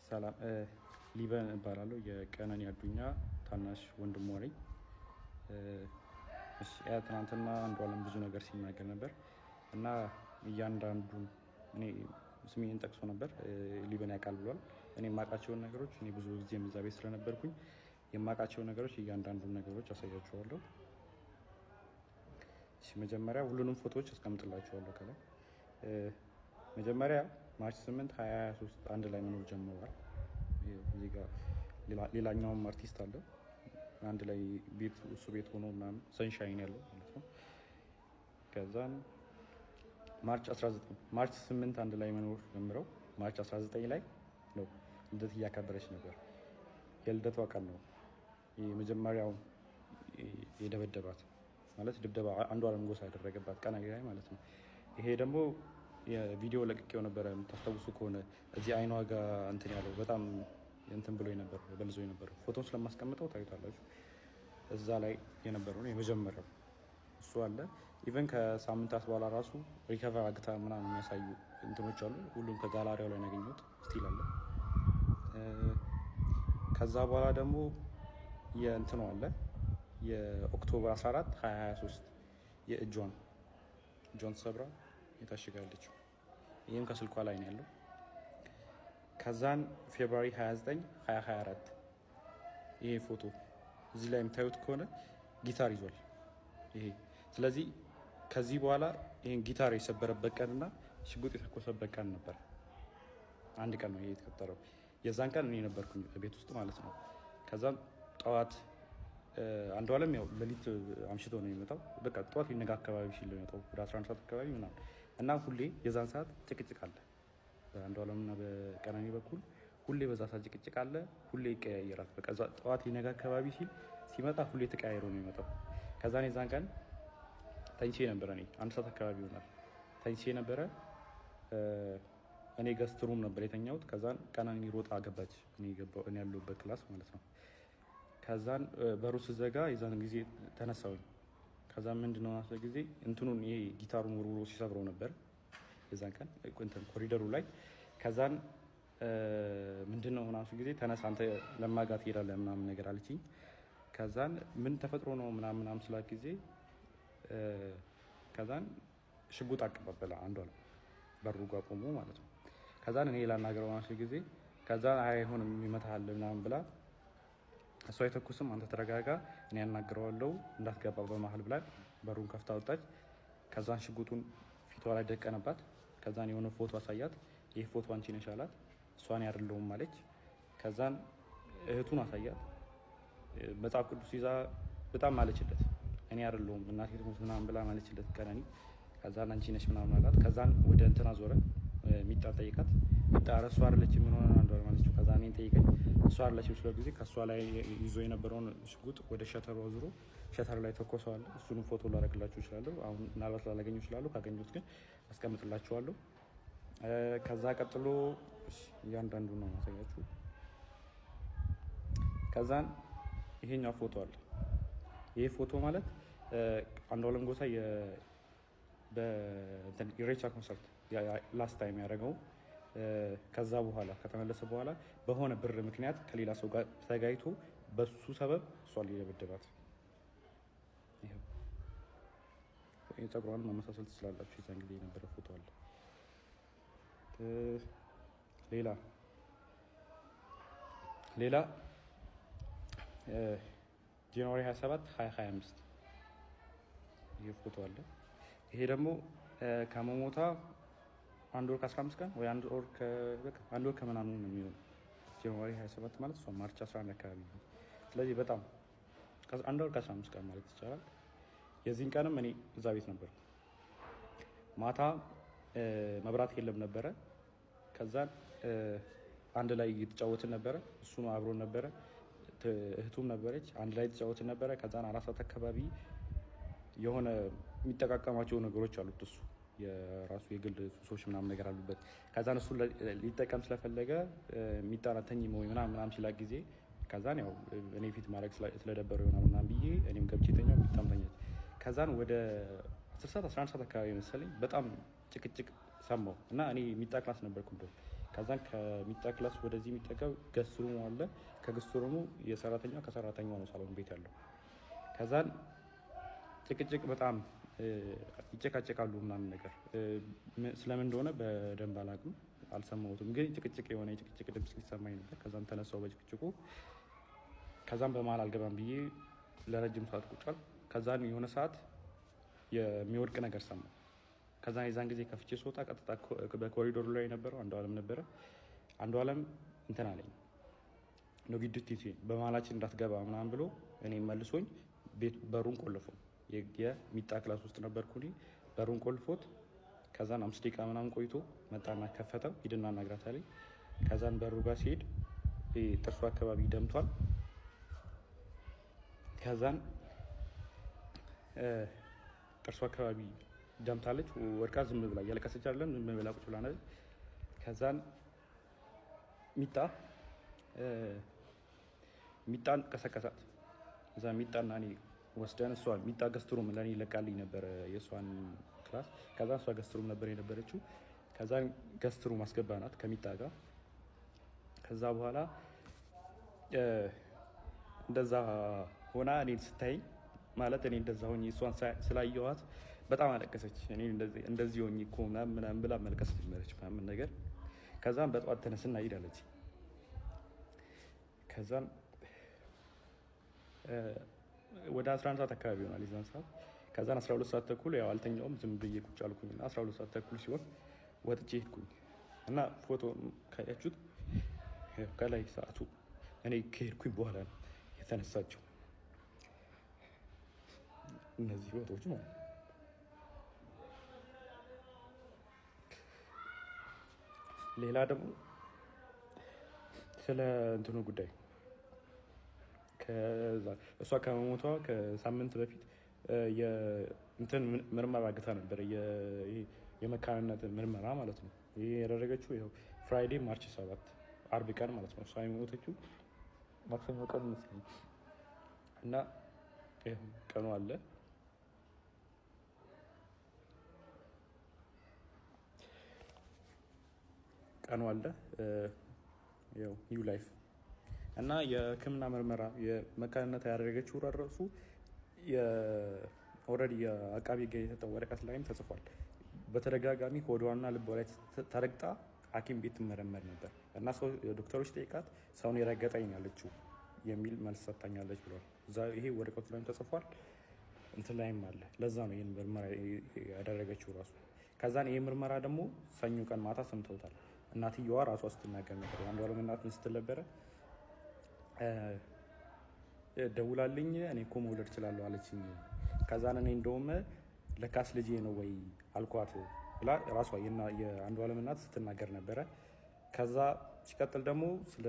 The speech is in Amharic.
ሰላም፣ ሊበን እባላለሁ። የቀነኒ አዱኛ ታናሽ ወንድሟ ነኝ። ያ ትናንትና አንዷለም ብዙ ነገር ሲናገር ነበር እና እያንዳንዱ እኔ ስሜን ጠቅሶ ነበር። ሊበን ያውቃል ብሏል። እኔ የማውቃቸውን ነገሮች፣ እኔ ብዙ ጊዜ እዛ ቤት ስለነበርኩኝ የማውቃቸውን ነገሮች እያንዳንዱን ነገሮች አሳያችኋለሁ። መጀመሪያ ሁሉንም ፎቶዎች አስቀምጥላችኋለሁ ከላይ። መጀመሪያ March 8 2023 አንድ ላይ መኖር ጀምረዋል። እዚህ ጋር ሌላኛውም አርቲስት አለ፣ አንድ ላይ ቤት እሱ ቤት ሆኖ ምናምን ሰንሻይን ያለው ማለት ነው። ከዛን March 19፣ March 8 አንድ ላይ መኖር ጀምረው March 19 ላይ ነው ልደት እያከበረች ነበር። የልደቷ ቀን ነው የመጀመሪያው የደበደባት፣ ማለት ድብደባ አንዷለም ጎሳ ያደረገባት ቀን ላይ ማለት ነው። ይሄ ደግሞ የቪዲዮ ለቅቄው ነበረ፣ የምታስታውሱ ከሆነ እዚህ አይኗ ጋር እንትን ያለው፣ በጣም እንትን ብሎ ነበር፣ በልዞ የነበረው ፎቶን ስለማስቀምጠው ታዩታላችሁ። እዛ ላይ የነበረው ነው የመጀመሪያው እሱ አለ። Even ከሳምንታት በኋላ ራሱ recover አግታ ምናምን የሚያሳዩ እንትኖች አሉ። ሁሉም ከጋላሪያው ላይ ያገኘሁት still አለ። ከዛ በኋላ ደግሞ የእንትኑ አለ፣ የ October 14 2023 የእጇን እጇን ተሰብራ የታሽጋለችው። ይህም ከስልኳ ላይ ነው ያለው። ከዛን February 29 2024 ይሄ ፎቶ እዚህ ላይ የምታዩት ከሆነ ጊታር ይዟል። ይሄ ስለዚህ ከዚህ በኋላ ይህን ጊታር የሰበረበት ቀንና ሽጉጥ የተኮሰበት ቀን ነበር። አንድ ቀን ነው ይሄ የተፈጠረው። የዛን ቀን እኔ ነበርኩኝ ቤት ውስጥ ማለት ነው። ከዛም ጠዋት አንዷለም ያው ሌሊት አምሽቶ ነው የሚመጣው። በቃ ጠዋት ሊነጋ አካባቢ ሲል ነው የሚመጣው፣ ወደ 11 ሰዓት አካባቢ ምናምን። እና ሁሌ የዛን ሰዓት ጭቅጭቅ አለ በአንዷለም እና በቀነኒ በኩል። ሁሌ በዛ ሰዓት ጭቅጭቅ አለ። ሁሌ ይቀያየራል። በቃ ጠዋት ሊነጋ አካባቢ ሲል ሲመጣ ሁሌ ተቀያይሮ ነው የሚመጣው። ከዛን የዛን ቀን ተኝቼ ነበረ። እኔ 1 ሰዓት አካባቢ ይሆናል ተኝቼ ነበረ። እኔ guest room ነበር የተኛሁት። ከዛን ቀነኒ ሮጣ ገባች፣ እኔ ያለሁበት class ማለት ነው። ከዛን በሩ ስዘጋ የዛን ጊዜ ተነሳሁኝ። ከዛ ምንድነው ጊዜ እንትኑን ይሄ ጊታሩን ወርውሮ ሲሰብረው ነበር የዛን ቀን እንትን ኮሪደሩ ላይ። ከዛን ምንድነው ምናምን ጊዜ ተነሳ አንተ ለማጋ ትሄዳለህ ምናምን ነገር አለችኝ። ከዛን ምን ተፈጥሮ ነው ምናምን ምናምን ስላት ጊዜ ከዛን ሽጉጥ አቀባበለ አንዷ ነው በሩ ጋር ቆሞ ማለት ነው። ከዛን እኔ ላናገረው ምናምን ጊዜ ከዛን አይሆንም ይመታሃል ምናምን ብላ፣ እሷ አይተኩስም፣ አንተ ተረጋጋ፣ እኔ ያናግረዋለሁ፣ እንዳትገባ በመሀል ብላ በሩን ከፍታ ወጣች። ከዛን ሽጉጡን ፊቷ ላይ ደቀነባት። ከዛን የሆነ ፎቶ አሳያት። ይህ ፎቶ አንቺ ነሽ አላት። እሷን አይደለሁም አለች። ከዛን እህቱን አሳያት። መጽሐፍ ቅዱስ ይዛ በጣም ማለችለት። እኔ አይደለሁም እናቴ ትሙት ምናምን ብላ ማለችለት ቀነኒ። ከዛን አንቺ ነሽ ምናምን አላት። ከዛን ወደ እንትና ዞረ፣ ሚጣን ጠይቃት። ሚጣ ኧረ እሷ አይደለችም፣ ምን ሆነ አንዷ ማለችው። ከዛ እኔን ጠይቀኝ፣ እሷ አይደለችም ስለ ጊዜ ከእሷ ላይ ይዞ የነበረውን ሽጉጥ ወደ shutter ኡ አዙሮ shutter ላይ ተኮሰዋል። እሱንም ፎቶ ላደርግላችሁ እችላለሁ። አሁን ምናልባት ላላገኘው እችላለሁ። ካገኘሁት ግን አስቀምጥላችኋለሁ። ከዛ ቀጥሎ እያንዳንዱ ነው ማሳያችሁ። ከዛን ይሄኛው ፎቶ አለ። ይሄ ፎቶ ማለት አንዷለም ጎሳ በኢሬቻ ኮንሰርት last time ያደረገው፣ ከዛ በኋላ ከተመለሰ በኋላ በሆነ ብር ምክንያት ከሌላ ሰው ጋር ተጋይቶ በሱ ሰበብ እሷን ሊደበደባት። ፀጉሯን ማመሳሰል ትችላላችሁ። የዛን ጊዜ የነበረ ፎቶ አለ። ሌላ January 27 2025 ይህ ፎቶ አለ። ይሄ ደግሞ ከመሞታ አንድ ወር ከ15 ቀን ወይ አንድ ወር ከምናምን ነው የሚሆነው። January 27 ማለት እሷ March 11 አካባቢ ነው። ስለዚህ በጣም አንድ ወር ከ15 ቀን ማለት ይቻላል። የዚህን ቀንም እኔ እዛ ቤት ነበር። ማታ መብራት የለም ነበረ። ከዛን አንድ ላይ እየተጫወትን ነበረ። እሱ አብሮን ነበረ፣ እህቱም ነበረች። አንድ ላይ የተጫወትን ነበረ። ከዛን 4 ሰዓት አካባቢ የሆነ የሚጠቃቀማቸው ነገሮች አሉት፣ እሱ የራሱ የግል ሱሶች ምናምን ነገር አሉበት። ከዛን እሱ ሊጠቀም ስለፈለገ የሚጣራ ተኝ ወይ ምናምን ምናምን ሲላት ጊዜ ከዛን ያው እኔ ፊት ማድረግ ስለደበረው ይሆናል ምናምን ብዬ እኔም ገብቼ ተኛሁ፣ ሚጣም ተኛች። ከዛን ወደ 10 ሰዓት 11 ሰዓት አካባቢ መሰለኝ በጣም ጭቅጭቅ ሰማሁ እና እኔ ሚጣ class ነበርኩ እንደውም። ከዛን ከሚጣ class ወደዚህ የሚጠጋው guest room ኡ አለ። ከ guest room ኡ የሰራተኛዋ ከሰራተኛዋ ነው ሳሎን ቤት ያለው። ከዛን ጭቅጭቅ በጣም ይጨቃጨቃሉ ምናምን ነገር ስለምን እንደሆነ በደንብ አላውቅም፣ አልሰማሁትም። ግን ጭቅጭቅ የሆነ የጭቅጭቅ ድምፅ ሊሰማኝ ነበር። ከዛም ተነሳው በጭቅጭቁ። ከዛም በመሀል አልገባም ብዬ ለረጅም ሰዓት ቁጭ አልኩ። ከዛን የሆነ ሰዓት የሚወድቅ ነገር ሰማሁ። ከዛ የዛን ጊዜ ከፍቼ ስወጣ ቀጥታ በኮሪዶሩ ላይ የነበረው አንዱዓለም ነበረ። አንዱዓለም እንትን አለኝ ነው ግድት በመሀላችን እንዳትገባ ምናምን ብሎ እኔ መልሶኝ ቤት በሩን ቆልፎ የሚጣ class ውስጥ ነበርኩ እኔ። በሩን ቆልፎት ከዛን 5 ደቂቃ ምናምን ቆይቶ መጣና ከፈተው። ሂድና አናግራት አለኝ። ከዛን በሩ ጋር ሲሄድ ጥርሱ አካባቢ ደምቷል። ከዛን ጥርሱ አካባቢ ደምታለች። ወድቃ ዝም ብላ እያለቀሰች አይደለም፣ ዝም ብላ ቁጭ ብላ። ከዛን ሚጣን ቀሰቀሳት። እዛ ሚጣና እኔ ወስደን እሷ ሚጣ guest room ለእኔ ለቃልኝ ነበረ የእሷን class። ከዛ እሷ guest room ነበር የነበረችው። ከዛ guest room አስገባናት ከሚጣ ጋር። ከዛ በኋላ እንደዛ ሆና እኔን ስታይ ማለት እኔ እንደዛ ሆኜ እሷን ስላየኋት በጣም አለቀሰች። እኔ እንደዚህ ሆኜ እኮ ምናምን ምናምን ብላ መልቀስ ጀመረች ምናምን ነገር። ከዛም በጠዋት ተነስና ሂድ አለች። ከዛም ወደ 11 ሰዓት አካባቢ ይሆናል የዛን ሰዓት። ከዛን 12 ሰዓት ተኩል ያው አልተኛውም፣ ዝም ብዬ ቁጭ አልኩኝ እና 12 ሰዓት ተኩል ሲሆን ወጥቼ ሄድኩኝ እና ፎቶ ካያችሁት ከላይ ሰዓቱ እኔ ከሄድኩኝ በኋላ ነው የተነሳችው እነዚህ ፎቶዎች ማለት ነው። ሌላ ደግሞ ስለ እንትኑ ጉዳይ እሷ ከመሞቷ ከሳምንት በፊት እንትን ምርመራ አግታ ነበር፣ የመካንነት ምርመራ ማለት ነው። ይሄ ያደረገችው ይኸው Friday March 7 አርብ ቀን ማለት ነው። እሷ የሞተችው ማክሰኞ ቀን ይመስለኛል። እና ቀኑ አለ። ቀኑ አለ ያው New Life እና የሕክምና ምርመራ የመካንነት ያደረገችው ራሱ already የአቃቢ ሕግ የሰጠው ወረቀት ላይም ተጽፏል። በተደጋጋሚ ሆዷና ልቧ ላይ ተረግጣ ሐኪም ቤት ትመረመር ነበር እና ሰው ዶክተሮች ጠይቃት ሰውን የረገጠኝ ያለችው የሚል መልስ ሰጥታኛለች ብሏል። ይሄ ወረቀቱ ላይም ተጽፏል፣ እንትን ላይም አለ። ለዛ ነው ይህን ምርመራ ያደረገችው ራሱ። ከዛን ይህ ምርመራ ደግሞ ሰኞ ቀን ማታ ሰምተውታል። እናትየዋ ራሷ ስትናገር ነበር። የአንዱዓለም እናት ምን ስትል ነበረ? ደውላልኝ እኔ እኮ መውለድ እችላለሁ አለችኝ። ከዛን እኔ እንደውም ለካስ ልጄ ነው ወይ አልኳት ብላ ራሷ የአንዱዓለም እናት ስትናገር ነበረ። ከዛ ሲቀጥል ደግሞ ስለ